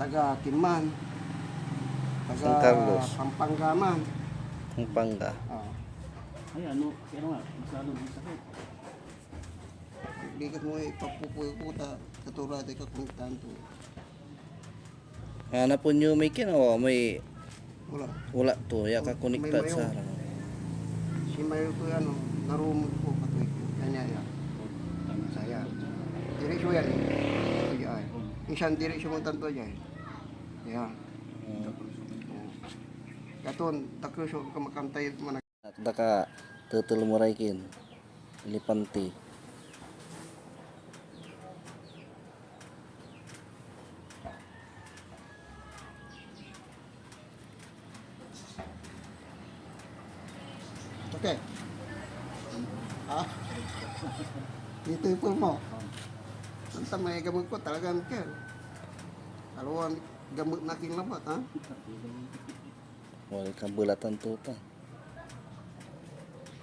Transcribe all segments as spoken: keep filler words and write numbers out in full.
Taga Kinman. Taga San Carlos. Pampanga man. Pampanga. Ah. Ay, ano, kaya nga, masyado ng sakit. Bigat mo eh, papupuyo ko ta, katura di ka kung tanto. Hanapon yo may kin, o, may Wala. Wala to, ya kakonektar sa harang. Si Mayo to yan, oh, narumog ko, katoy ko. Kanya yan. Saya. Diretso yan, eh. Ito yan. Minsan diretso mo tanto yan. Yan. Hmm. Oh. Katon, takos so kamakantay man. Daka tetel mo ray kin. Elepante. Okay. Ah. Dito yung mo. Ang tamay gamot ko talagang kin. Alawang gamot na kinlabat, ha? Wala kang bulatan tuta.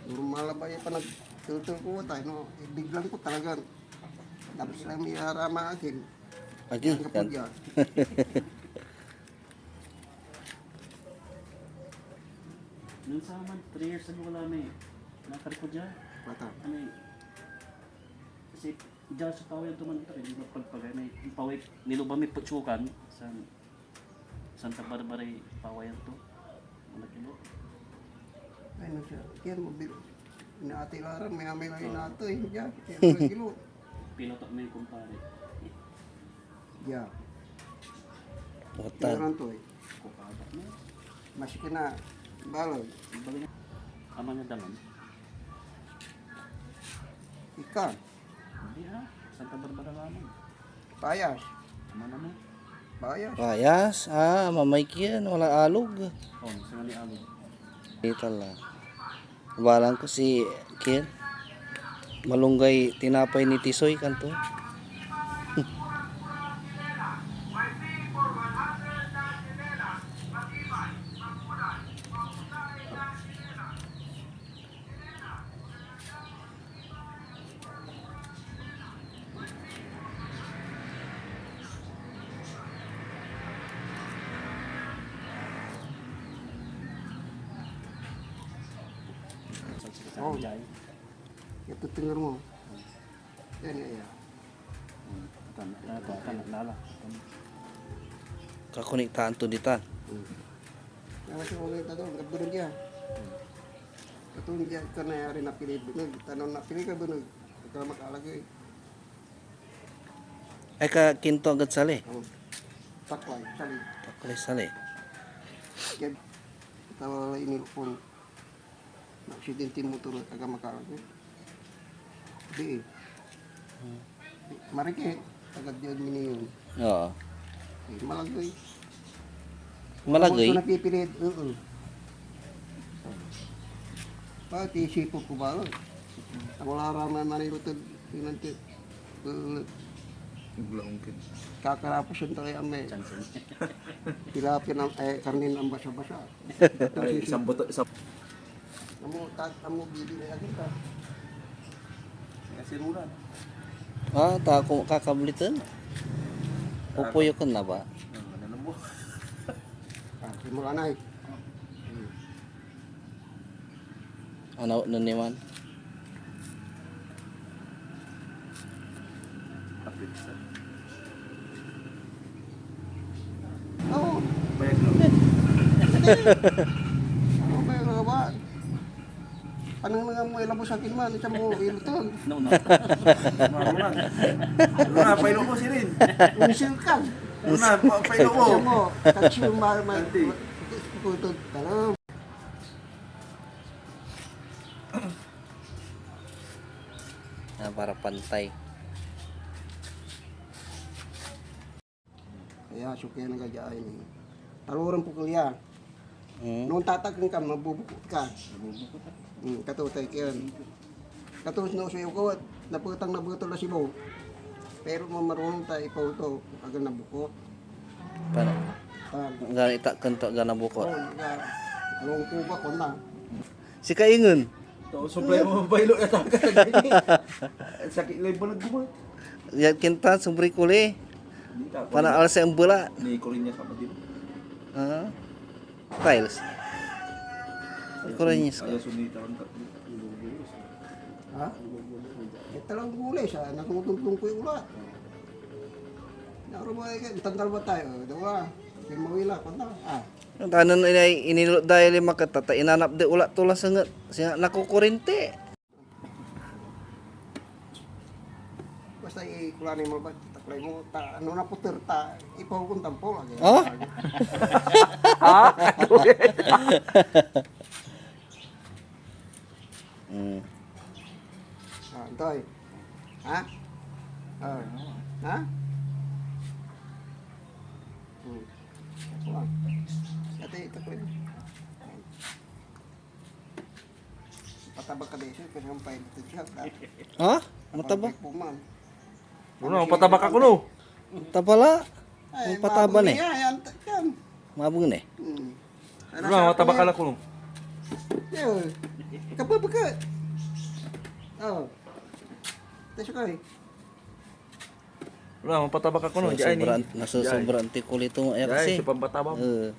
Normal na ba yung panagtultol ko tayo, no? Eh, biglang ko talaga, tapos lang may arama akin. Agi, ang kapag yan. Nung sa man, three years ago, wala may nakar ko dyan. Bata. Ano eh, kasi dyan sa paway ang tumanto, hindi mapagpagay na yung paway, niluba may putsukan, sa Santa Barbara, pawayan to. Ano kilo? Ay, no, siya. Kaya mo, bil-, inaatay la ran, may amay lang inaatay. Diyan, kaya mo kilo. Pinotok mo yung kumpare. Diyan. Otan. Kaya ran to eh. Kukatak mo. Maski na, balon. Iba ganyan. Ama niya daman. Ika. Hindi ah. Santa Barbara lamang. Payas. Ama naman. Payas. Payas? Ah, mamay kiyan. Wala alog. Oh, sinali alog. Dito la. Balang ko si Ken. Malunggay tinapay ni Tisoy kanto. Oh. Ito tingnan mo. Yan, yan, yan. Kakonektaan to dita. Hmm. Kaya kasi kung kita doon, gabdurog yan. Katulad yan, ka na yari na pinibunag. Tanong na pinibunag. Ito na makalagay. Ay, ka kinto agad sali? Oo. Taklay, sali. Taklay sali. Yan. Ito, inilpon. Aksidente motor, taga Macalag, eh. Di, eh. Hmm. Marike, taga Dion Minion. Oo. Eh, Malagoy. Malagoy? Motor na pipilid, oo. Pati sipot ko ba, oh. Wala ra man manirutod, pinanti. Eh, Iglaong kin. Kakarapusan tayo, ame. Chansen. Tilapia na, eh, karne na basa-basa. Ay, isang buto, isang Amo, tat-, amo, bibi na agin ka. Kaya sinuran. Ah, ta ko kakablitan? Pupuyo ka na ba? Ano, ano mo? Ah, simula na eh. Hmm. Ano, ano ni man? Tapit sa. Oo. Bayag na. Hindi. Ano ba yung mga ba? Anong mga mo ilabos sa akin man, isang mo ilutog. No, no. Marunong. Marunong, pailo ko, Sirin. Unsil ka. Marunong, pa-, pailo ko. Isang mo, tatsyo, ma-, ma-, Ante. Utog. Talo. Ah, para pantay. Kaya so kaya nagajaan eh. Taloran po kaya. Hmm. Noon tatakeng ka, mabubukot ka. Mabubukot ka. Hmm, katutay ka yan. Katus no so ko, naputang na butol na sibo. Pero mamarunong ta ipauto, agad na buko. Para. Tan. Gani ta kento agad na buko. Oh, ya. Along ko ba ko na. Si Kaingen. To, suplay mo baylo na taka. Sakit lay balag mo. Ya kinta, sobre ko li. Pana alsa ang bula. Ni Corinya sa Madrid. Ah. Tiles. Corinya sa. Ayaw sunita ang tatlo. Ha? Ito lang gulay siya. Nakutuntun ko yung ulat. Nakaroon mo, eh, tandal ba tayo? Diba? Yung mawila, panta. Ah. Yung tanan inay, inilot da yung lima ka tata, inanap di ulat to lang sanget. Siya nakukurente. Basta ikulan mo ba, taklay mo, ta, ano na puter, ta, ipahukon tampol, ah, ganyan. Oh? Ha? Mm. Ah, Antoy. Ha? Ah. Ha? Hmm. Ako lang. Ate, ito ko yun. Patabak ka, Dexter, kasi ang pahit ito siya, ta-, Ha? Mataba? Pag-, man. Bruno, ang patabak ako, no? Taba la. Ay, ang pataba mabunga ni. Yan, yan, yan. Mabunga ni. Hmm. Bruno, ang patabak ako, no? Yo, kapabaka. Oh. Tayo ka, eh. Bruno, ang patabak ako, no? Diyan, eh. Nasusobra, nasusobra ang tikulito mo. Ayan kasi. Sa pampataba mo. Eh.